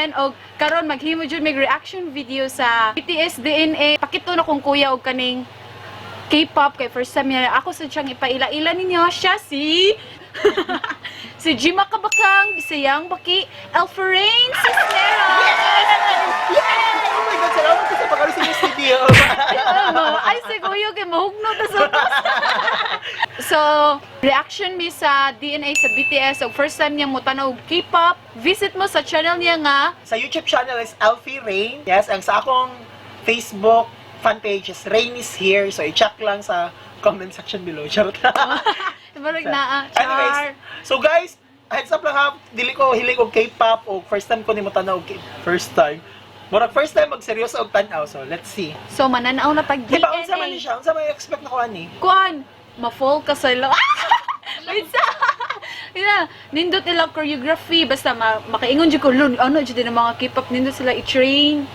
again. Og karon maghimo jud mig reaction video sa BTS DNA. Pakito na kong kuya og kaning K-pop kay first time niya ako sa siyang ipaila-ila ninyo siya si si Jima Kabakang, Bisayang Baki, Elferain Cisneros. Yeah! Oh my God, salamat sa pagkaroon sa inyong studio. Ay, siguyo kay mahugno ta sa tos. So, reaction mi sa DNA sa BTS og first time niya mo tan-aw og K-pop. Visit mo sa channel niya nga Sa YouTube channel is Alfie Rain. Yes, ang sa akong Facebook fan page is Rain is Here. So, i-check lang sa comment section below. Charot. Barag naa. Char. Anyways, so guys, heads up lang ha, dili ko hilig og K-pop o first time ko ni mo tan-aw og first time. Murag first time magseryoso og tan-aw. So, let's see. So mananaw na tag Di ba unsa man DNA. ni siya? Unsa man expect na ko ani? Kuan, ma-fall ka sa ilo. Wait sa. Yeah, nindot ilang choreography basta makaingon jud ko lun ano jud din ang mga K-pop, nindot sila i-train.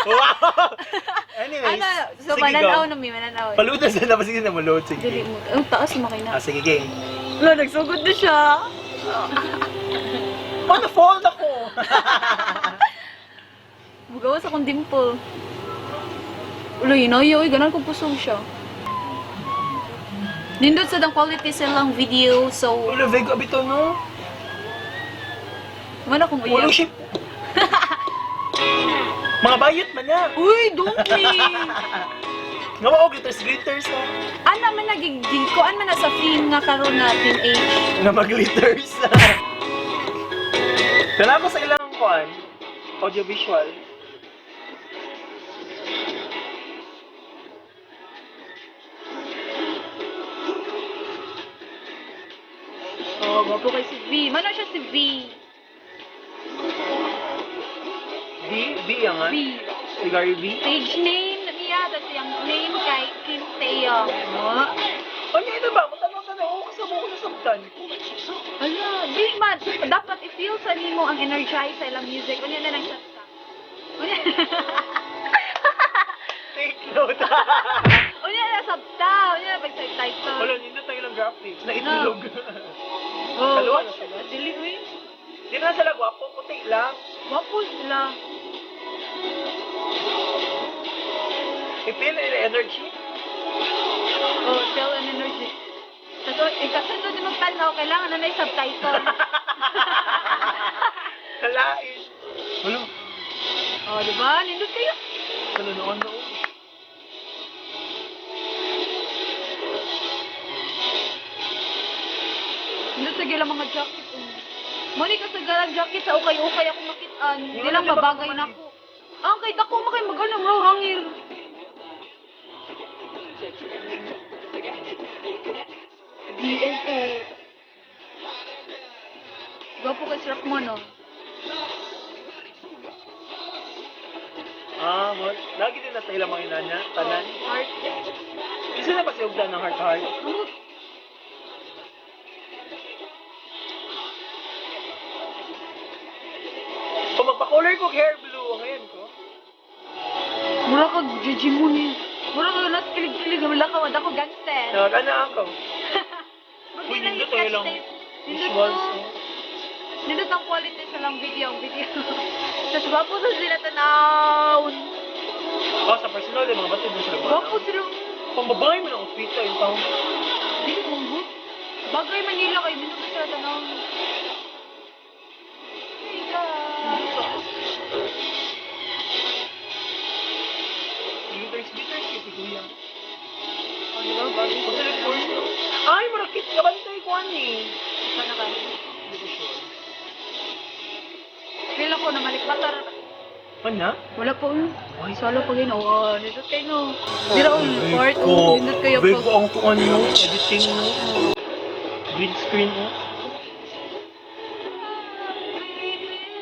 Wow. Anyways, Ano, so sige, mananaw go. na mi mananaw. Palutas na na sige na mo load sige. Dili mo. Ang taas mo kay na. Ah, sige, game. Lo, nagsugod na siya. Oh, na-fall ako. Bugawas akong dimple. Ulo, hinayo, uy, ganan kong pusong siya. Nindot sa dang quality silang video, so, Ulo, vego abito no. mana kong Ulo uyab. ship. Mga bayot man na. Uy, donkey! Nga oh, glitters glitters no. Ana man nagiging, kuan man na sa theme nga karon na teenage. Nga mag-glitters. Dala ko sa ilang kuan, audiovisual. Oh, gwapo kay si V. Mano siya si V? B, B ang V. Si Gary B. Stage name na niya, tapos yung name kay Kim Taeyong. Oh. Ano ito ba? Matanong-tanong ako kasi mo ko nasabtan. Ala, di man. Dapat i-feel sa nimo ang energize sa ilang music. Unya na lang siya. Unya. Take note. Unya na sabta. Unya na pag-title. Wala, nindot tayo ng graphics. Na itlog. Oh, Kaluwa na sila. Dili, uy. Di na sila gwapo, puti lang. Wapo sila. I-feel the energy. Oh, feel an energy. Tapos, ikasunod din magtanaw, kailangan na may subtitle. Kalain. Wala. Oh, di ba? Nindot kayo. Ano noon no? Nindot sa gila mga jacket. Oh. Mali ka sa galang jacket sa ukay-ukay ako makitaan. Hindi lang mabagay na ako. Ah, kay dako mo kay magano bro, hangir. DNA. Gwapo kay sirap mo, no? Ah, mo. Lagi din na sa ilang mga ina niya, tanan. Heart. Isa na ba si Ugda ng heart heart? Amot. Kung magpa-color ko hair blue, ngayon ko. Mura ka, Jejimon eh. Mura ka, nas kilig-kilig. Wala ka, wala ko gangster. Nagana ako. Bagay Uy, na nindot yung ang ilang tape. Nindot visuals. to. Oh. Nindot ang quality sa lang video, ang video. Tapos gwapo sa sila tanaw. Oh, sa personal, yung mga batid na sila. Gwapo sila. Pambabae mo ng outfit yung tao. Dili mong good. Bagay Manila kay nindot sila tanaw. Hey, God. Glitters, glitters, kasi kuya. Oh, di ba? Bagay Kung sila. sila course, ay, marakit ka bantay ko ani. Sana ka. Hindi ko sure. Feel ako na malikbatar. Ano? Wala po. Eh. Ay, Solo pa gino. Oh, nindot kayo no. Dira all part. Oh, nindot kayo Bego pag. ang kuan no, editing no. Green screen no.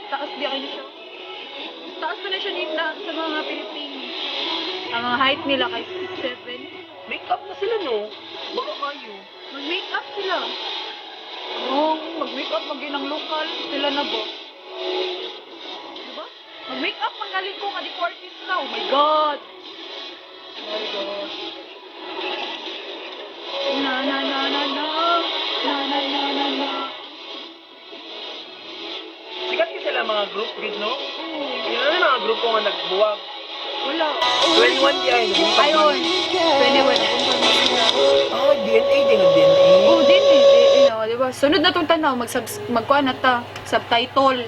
Taas di kayo siya. Taas pa na siya na, sa mga Pilipino. Ang mga height nila kay 6'7". Makeup na sila no. Baka kayo. Mag-makeup sila. Oo, mag-makeup mag ng local. Sila na ba? Diba? Mag-makeup magaling ko kadi artist na. Oh my God! Oh my God. Na na na na na. Na na na na na. mga group gid, no? Yun na mga grupo nga nagbuwag. Wala. 21 di ay. Ayun. 21. Oh, DNA din ang DNA. Oh, din eh. Di, oh, di ba? Sunod na tong tanaw, mag magkuha na ta, subtitle.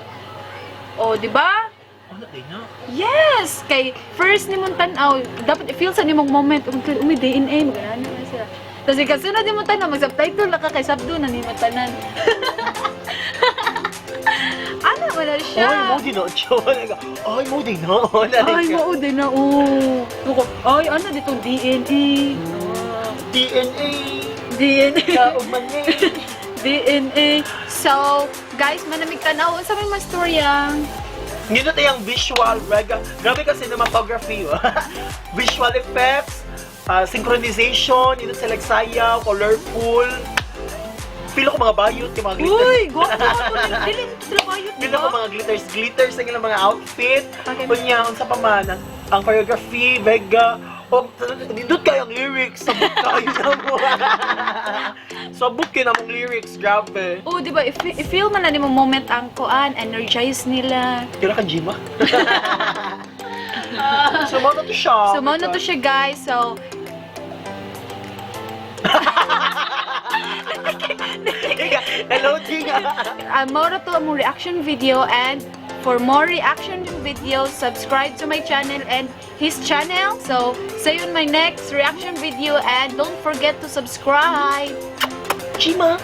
Oh, di ba? Ano din na? Yes! Kay first nimong tanaw, dapat i-feel sa nimong moment, umi DNA, magana na sila. Tapos ikaw, sunod nimong tanaw, mag-subtitle na ka kay sabdo na nimo tanan. Ano ba na siya? Ay, mo din na. Ay, mo din na. Ay, mao din na, oh. Tuko, ay, ano ditong DNA? Oh. DNA. DNA. Kaugman ni. DNA. So, guys, manamig tanaw. Unsa may mastorya? Nindot ay ang visual, rega. Grabe ka cinematography. Oh. Visual effects, synchronization, nindot sila sayaw, colorful. Feel ko mga bayot, yung mga glitter. Uy, gwapo ako rin. Dili nito sila bayot, di Feel ko ba? mga glitters, glitters ang ilang mga outfit. Okay. Unya, unsa pa man, ang choreography, vega. O, nindot kayo ang lyrics, sabot kayo na mo. Sabot kayo na mong lyrics, grabe. Oh, di ba? I-feel man na nimo moment ang kuan, energize nila. Kira ka, Jima? So, mao na to siya. So, mao na to siya, guys. So, Hello, Tinga. Mao na to among reaction video, and for more reaction videos, subscribe to my channel and his channel. So, see you in my next reaction video and don't forget to subscribe. Chima.